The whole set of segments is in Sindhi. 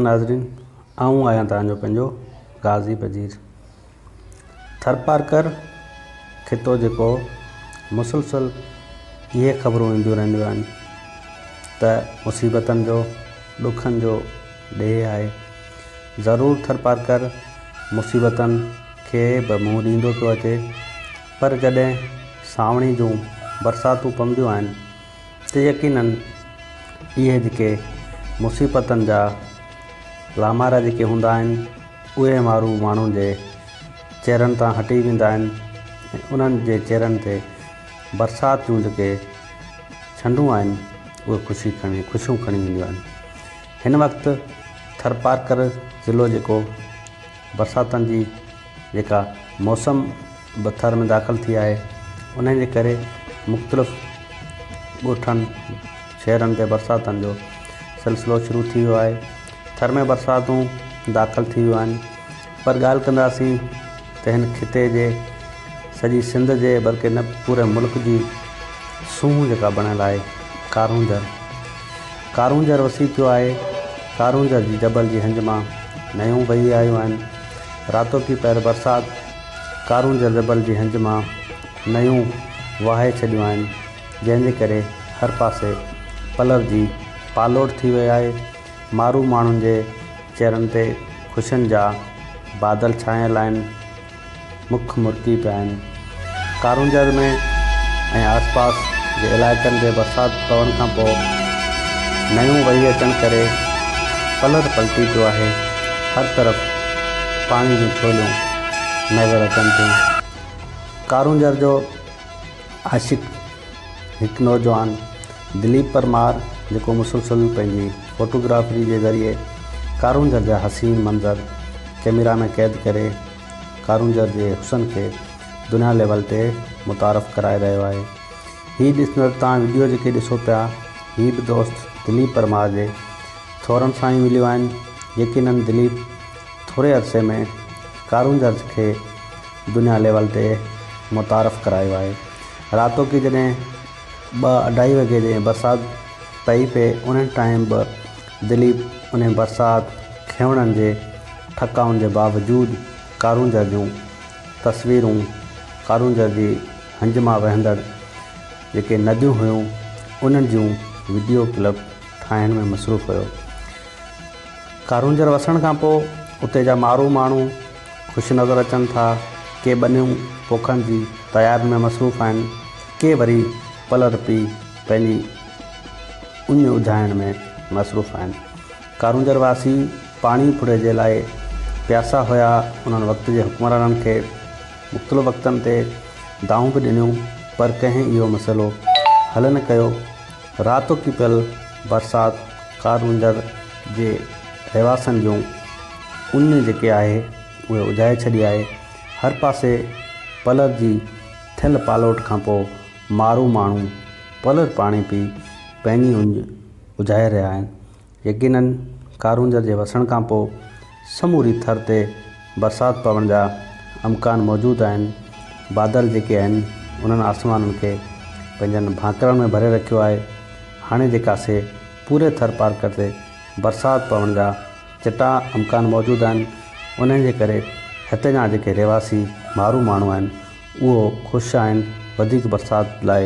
عليڪم ناظرين آئون آهيان توهان جو پنهنجو غازي بجير ٿرپارڪر خطو جيڪو مسلسل اهي خبرون اينديون رهنديون آهن ته مصيبتن جو ڏکن جو ڏيهه آهي ضرور ٿرپارڪر مصيبتن کي به منهن ڏيندو پيو اچي پر جڏهن سانوڻي جون برساتون پونديون آهن ته يقينن اهي جيڪي مصيبتن جا لامارا جيڪي هوندا آهن اهي مارو ماڻهن جي چهرن تان هٽي ويندا آهن ۽ انهن جي چهرن تي برسات جون جيڪي ڇنڊون آهن اهي خوشي کڻي خوشيون کڻي اينديون آهن. هن وقت ٿرپارڪر ضلعو جيڪو برساتن جي جيڪا موسم به ٿر ۾ داخل ٿي آهي انهي جي ڪري مختلف ڳوٺن شهرن تي برساتن جو سلسلو شروع ٿي ويو آهي ٿر ۾ برساتون داخل ٿي ويون آهن پر ڳالهه ڪنداسين ته هن خطي جي سڄي سنڌ جي بلڪه نه پوري ملڪ جي سونهن جيڪا بڻيل آهي ڪارونجهر ڪارونجهر وسي پيو آهي ڪارونجهر جي جبل جي هنج مان نيون وهي آيون آهن راتوڪي پهر برسات ڪارونجهر جبل جي هنج مان نيون وهائي ڇڏيون آهن جنهن جي ڪري هر پاسي پلر جي پالوٽ ٿي وئي آهي مارو ماڻهن جي چهرن تي خوشين جا بادل ڇانيل آهن، مک مرڪي پيا آهن. ڪارونجهر ۾ ۽ آس پاس جي علائقن تي برسات پوڻ کان پوء نيون وهي اچڻ ڪري پلر پلٽي پيو آهي، هر طرف پاڻي جون ڇوليون نظر اچن ٿيون. ڪارونجهر جو عاشق هڪ نوجوان دليپ پرمار جيڪو مسلسل پنهنجي فوٽوگرافري جي ذريعي ڪارونجهر جا حسين منظر ڪئميرا ۾ قيد ڪري ڪارونجهر جي حسن کي دنيا ليول تي متعارف ڪرائي رهيو آهي. هي ڏسندڙ توهان وڊيو جيڪي ڏسو پيا هي به دوست دليپ پرمار جي ٿورن سان ئي مليو آهن يقينن دليپ ٿوري عرصي ۾ ڪارونجهر کي دنيا ليول تي متعارف ڪرايو آهي. راتوڪي جڏهن ٻه اڍائي وڳي جڏهن برسات پئي پئي انهي ٽائيم به دليپ انهي برسات کيوڻن جي ٺڪائن جي باوجود ڪارونجهر جون تصويرون ڪارونجهر جي هنج مان وهندڙ جيڪي نديون هيون انهن جون وڊيو ڪلپ ٺاهڻ ۾ مصروف هيو. ڪارونجهر وسڻ کان پوء اتي جا مارو ماڻهو خوش نظر اچن ٿا، ڪي ٻنيون پوکڻ جي تيارين ۾ مصروف آهن، ڪي وري پلر پي پنهنجي اڃ اجهائڻ ۾ مصروف آهن. ڪارونجهر واسي پاڻي ڦڙي جي لاء پياسا هيا، انهن وقت جي حڪمرانن کي مختلف وقتن تي دانهون به ڏنيون پر ڪنهن اهو مسئلو حل نه ڪيو. راتوڪي پيل برسات ڪارونجهر جي رهواسين جون اڃ جيڪي آهي اهي اجهائي ڇڏي آهي. هر پاسي پلر جي ٿيل پالوٽ کان پوء مارو ماڻهو پلر پاڻي پي پنهنجي اڃ اجهائي رهيا آهن. يقينن ڪارونجهر جي وسڻ کان پوء سموري ٿر تي برسات پوڻ جا امڪان موجود آهن. بادل جيڪي آهن انهن آسمانن کي پنهنجن ڀاڪرن ۾ ڀري رکيو آهي. هاڻي جيڪا سي پوري ٿر پارڪر تي برسات پوڻ جا چٽا امڪان موجود آهن. انهن جي ڪري هتي جا جيڪي رهواسي مارو ماڻهو آهن اهو خوش آهن وڌيڪ برسات لاء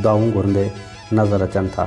دعائون گهرندي نظر اچن ٿا.